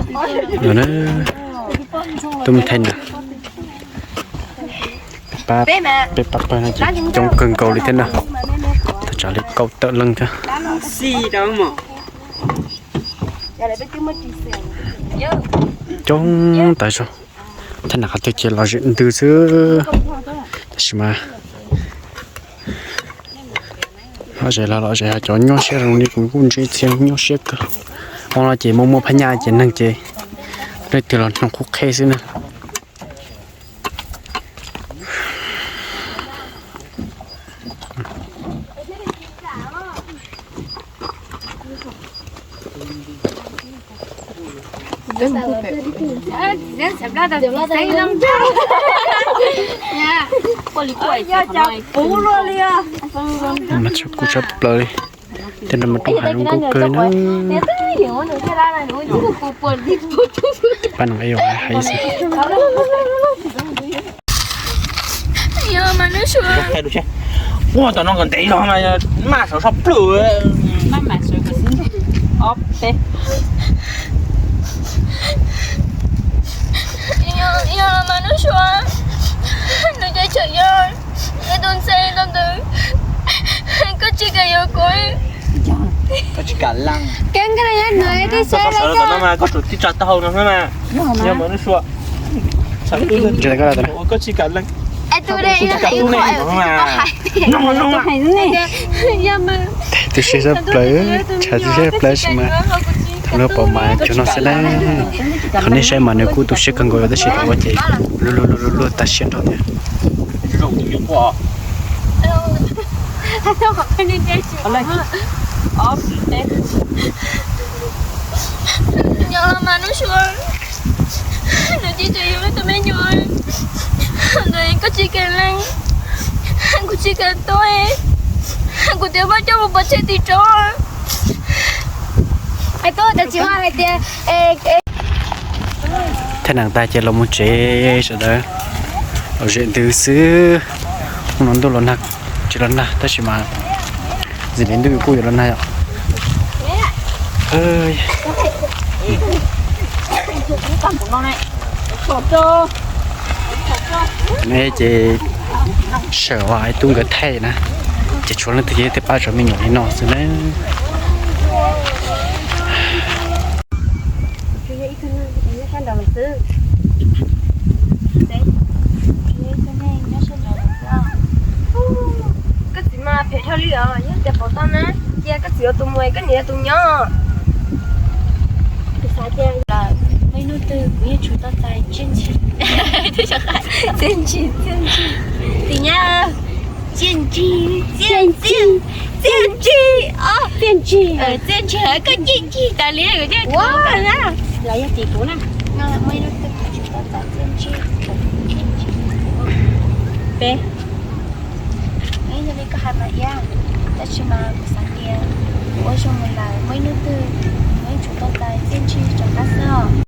No na, tuaj mus thaij na. Peb pab pawg no ces coob kawg nkaus li thiab na. Txog tsam li kaum tawm leej thiab. Coob tas zog. Thaij nam qhov twg ces los zem ntws xwb. Tab sis mas los zem los los zem, cov nyuaj siab zoo li kuv kuj ntsib txhia nyuaj siab kawg. Hmo no ces muaj muaj phab nyaj ces neeg ces leej twg los hnoos qub qhe xwb na. Mas tshaj kuj tshaj plaws li. Tej no mas rooj hav zoov kawg na. Pab no es hais xwb. Ua tom no kom ntev zog mas maj saum soj plwg. Yog los mas Nuj Sua, nws cov chaw yog tus ntxhais no ntawd, koj tsis kam yuav kuv. Koj tsis kam leej. Koj sawv los tom no mas koj tsum tib tsa taub hau no xwb mas. Yog mas Nuj Sua, koj tsis kam leej. Tu siab sab plaws, tshav tu siab sab plaws sis mas. Lub pom mas cov no xwb na. Qhov nej saib mas nws kuj tu siab kawg nkaus tab sis thaum ua ces luag luag luag luag tas siab nrho thiab. Yog los mas Nuj Sua, nws tsis tseem yog tus me nyuam ntawd, koj tsis kam leej, kuv tsis kam tuaj, kuv twb muab coj mus pov tseg tim tsob. Thaij nees tag ces los mus tsev sawv daws, los zem ntws xwb. Hnub no ntuj los nag, tsis los nag tab sis mas ntxim li ntuj kuj yuav los nag yom. Ne ces sawv ua ib tug nkawd thaij na, ces tshuav leej twg ces thiaj pab tso me nyuam li no xwb na. Koj txiv mas phem dhau li os, yog tias pom tau na, cia koj txiv ua tus mus, koj niam ua tus nyob. Kuv xav tias lawm, muaj ib hnub twg kuv yeej tsum tau txais txiaj ntsig. Txiaj ntsig, txiaj ntsig. Tim nyab, txiaj ntsig, txiaj ntsig, txiaj ntsig, txiaj ntsig, txiaj ntsig, koj txiaj ntsig tas li kuv thiaj ua na. Los yog tim kuv na, muaj ib hnub twg kuv tsum tau txais txiaj ntsig. Peb, yog li koj hais mas iab, tab sis mas kuv xav tias kuv ua zoo mus lawm, muaj ib hnub twg kuv yeej tsum tau txais txiaj ntsig rov qab xwb os.